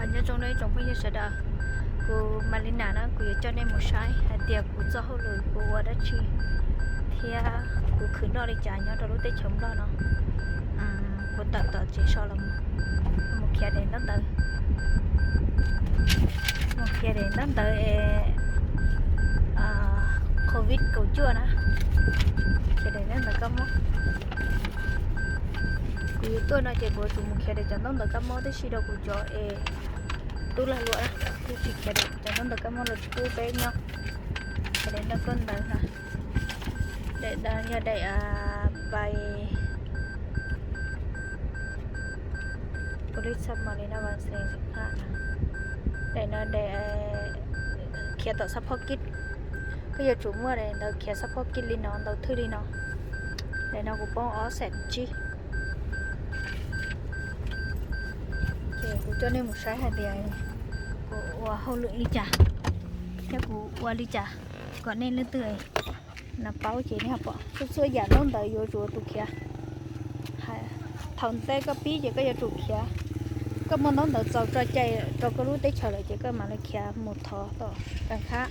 Nyob zoo nej tsoom phooj ywg sawv daws, kuv Malina na, kuv yuav coj nej mus saib hais tias kuv txoj hauj lwm kuv ua dab tsi thiab kuv khwv noj li cas nyob rau lub teb chaws Nplog no. Kuv tawm tom tsev so los mus khiav daim ntaub ntawv, mus khiav daim ntaub ntawv es covid kaum cuaj na, khiav daim ntaub ntawv kab mob. Kuv yuav tuaj no ces kuv yuav tsum mus khiav daim cov ntaub ntawv kab mob tib si rau kuv cov es tub lag luam, thiaj tsis khiav daim cov ntaub ntawv kab mob los tsis pub peb nyob. Khiav daim ntaub ntawv na, daim yog daim pai police mali na, daim no daim khiav tom xab phob kib. Koj yuav tsum muaj daim ntawv khiav xab phob kib li no, ntawv thwj li no. Daim no kuv poob ob xees tsib. Ces kuv coj nej mus saib hais tias kuv ua hauj lwm li cas thiab kuv ua li cas kom nej leej twg no paub ces nej ho pom. Txhua txhua yam ntaub ntawv yuav tsum tus khiav. Thaum ntej koj pib ces koj yuav tsum khiav. Koj muaj ntaub ntawv txaus tso cai rau koj lub teb chaws lawm ces koj mam li khiav mus thov tom raj khab.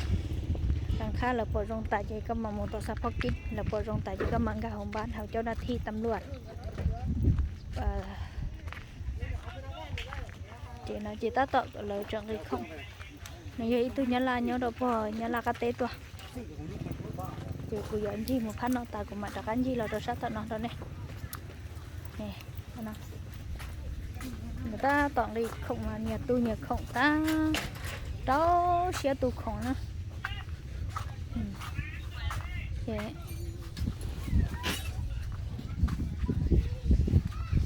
Raj khab lawv pom zoo tas ces koj mam mus tom xab phob kib, lawv pom zoo tas ces koj mam nkag hauv npab hauv cov dab thib tam luaj. Ces no ces tab tom lawv tseem nqis khoom. No yog ib tug nyab laj nyob rau pog nyab laj qab teb tuaj. Ces kuv yuav ncig mus phab no tas kuv mam rov qab ncig los rau sab tom no rau nej. Nws tab tom nqis khoom mas nyias tu nyias khoom tab, rau siab tu khoom na.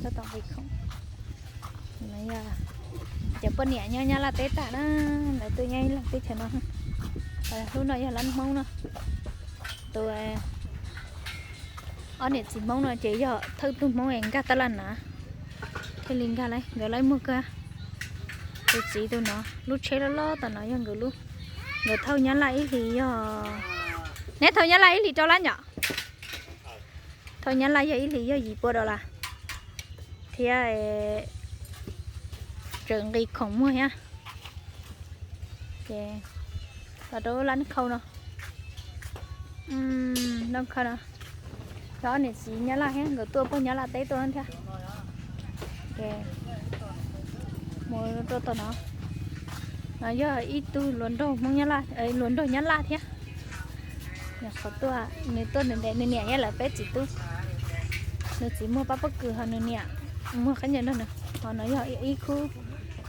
Tab tom nqis khoom. Cov poj niam nyob nyab laj teb tas na, lawv tuaj nyob ib leeg teb chaws no. Hlub no yog lab Hmoob no. Tus ob niam txiv Hmoob no ces yog thawj tug Hmoob es nkag tab laj na. Thiaj li nkag lauj, nkawd lawv muag kawg. Tus txiv tus no lub tsheb loj loj tom no yog nkawd lub. Nkawd thauj nyab laj ib hlis yog, neb thauj nyab laj ib hlis rau lab nyom. Thauj nyab laj yog ib hlis yog yim pua dollar thiab tseem nqis khoom muag thiab. Ces los rau lab khau no, lab khau no, cov ob niam txiv nyab laj thiab nkawd tuaj pog nyab laj teb tuaj thiab. Mus rau tom no, no yog ib tug hluas nraug Hmoob nyab laj, hluas nraug nyab laj thiab. Qhov tuaj, nws tuaj nws ntes nws niam thiab lawv peb txiv tub. Nws txiv muag pab pob kws ho nws niam muag qab ncaws nrog nws. Ho no yog ib khub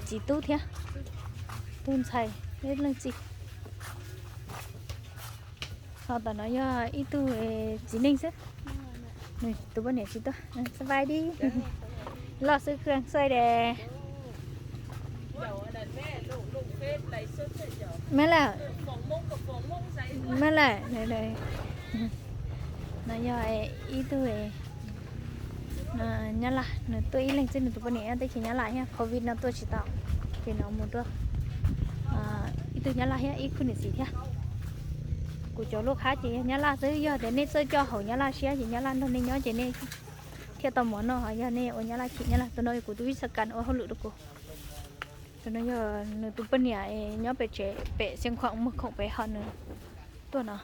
txiv tub thiab, tub ntxhais, ib leej txiv. Ho tom no yog ib tug txiv neej xwb. Nws tus poj niam tsis tuaj. Xab pais di. Loj xwb khw xaij de. Mab lawm, mab lawm. No yog ib tug nyab laj, nws tuaj ib leeg xwb, nws tus poj niam nyob teb chaws nyab laj thiab, covid no tuaj tsis tau. Ces no mus rau ib tug nyab laj thiab ib khub niam txiv thiab. Kuv cov lub qhab ces yog nyab laj xwb, yog tias nej txawj coj haum nyab laj siab ces nyab laj nrog nej nyob ces nej thiaj tau mov noj, ho yog nej ua nyab laj chim nyab laj. Tus no yog kuv tus vij xav kas ua hauj lwm rau kuv. Tus no yog nws tus poj niam nyob pem tsev pem Xeev Khuam muag khoom pem ho nws tuaj no.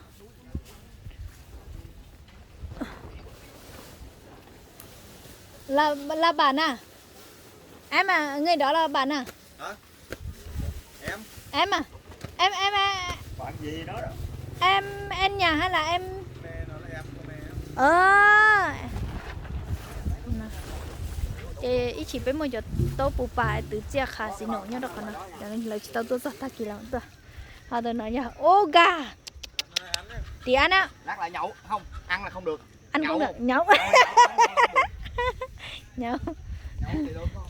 Là, là bạn à? Em à, người đó là bạn à? Hả? Em? Em à? Em, em, em, Bạn gì đó đó? Em, em nhà hay là em? Em này nó là em của mày á. Ờ. Ces ib chim peb muaj cov taub pus pas twv txiaj qha xis num nyob rau qhov no, lawv tsis tau tuaj txog tag kis los tuaj. Ho tus no yog Oga. Tiếng Anh á. Lát là nhậu, không, ăn là không được. Anh không được nhậu. Nhậu.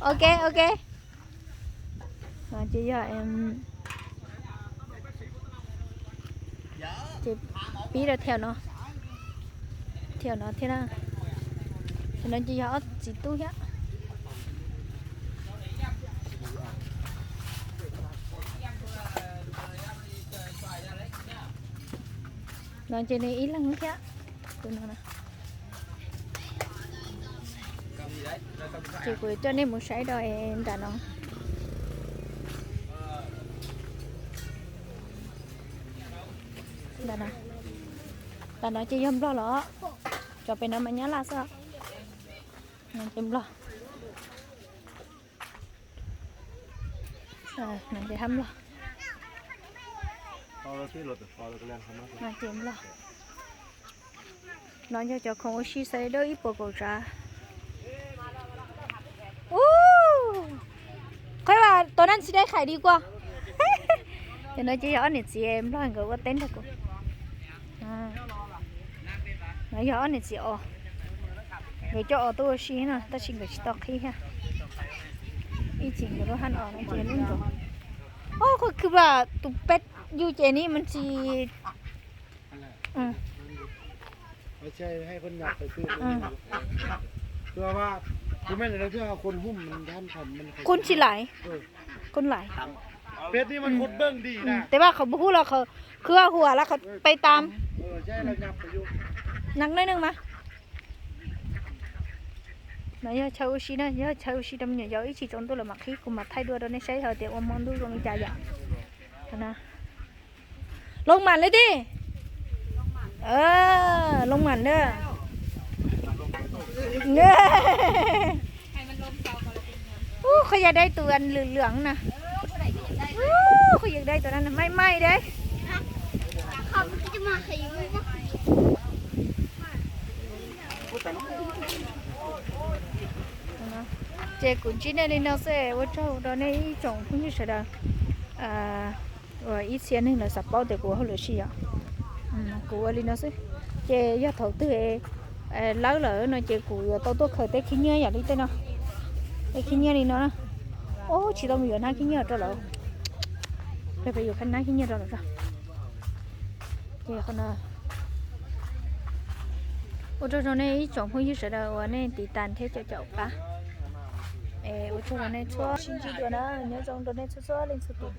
Ok, ok. Ces yog em, ces pib rau thiaum no, thiaum no thiab na. Tus no ces yog ob txiv tub thiab. No ces nws ib leeg thiab. Tus no na. Ces kuv coj nej mus saib rau nram no. Ntawm no ces yog Nplog los, cov pem no mas Nyab Laj xwb. No ces Nplog. No ces hab Nplog. No ces Nplog. No yog cov khoom ua si xaiv dawb ib puas kaum tsav. Ub, qhov vas tua nab tsi dai khais di kua. Ces no ces yog ob niam txiv Nplog nkawd ua teb nrog kuv. No yog ob niam txiv os, nkawd coj os tuaj ua si no tab sis nkawd tsis tau qhib thiab. Ib chim nkawd lub hab os no ces lub nroog. Ub, qhov khw vas tus peb yug ces ni mas tsis Qun tsis lais, qun lais. Tes vaj qhov npua hub los qhov khw huam los qhov peb tam. Nas neej neej mas. No yog chaw ua si na, yog chaw ua si rau me nyuam yaus ib chim tsaus ntuj lawm mam qhib, kuv mam thaij dua rau nej saib hais tias ua hmo ntuj zoo li cas yom. Loo mam li tij. Loo mam na. Ub, qhov yog dai tus lwm lwm na. Ub, qhov yog dai tus na, mai mai dai. Ces kuv ntsib nej li no xwb, ua tsaug rau nej ib tsoom phooj ywg sawv daws uas ib txhia neeg lawv xav paub tias kuv ua hauj lwm si yom. Kuv ua li no xwb, ces yog thaum twg lawb lawm no ces kuv yuav tau tuaj khaws tej khib nyiab yam li tej no, tej khib nyiab li no na. Ub, tsis tau mus yuav hnab khib nyiab rau lawv, peb yuav hnab khib nyiab rau lawv. Ces qhov no ua tsaug rau nej ib tsoom phooj ywg sawv daws uas nej tiv tas thiab caum caum qab. Es ua tsaug rau nej txhua, sib ntsib dua na, nyob zoo rau nej txhua txhua leej txhua tus.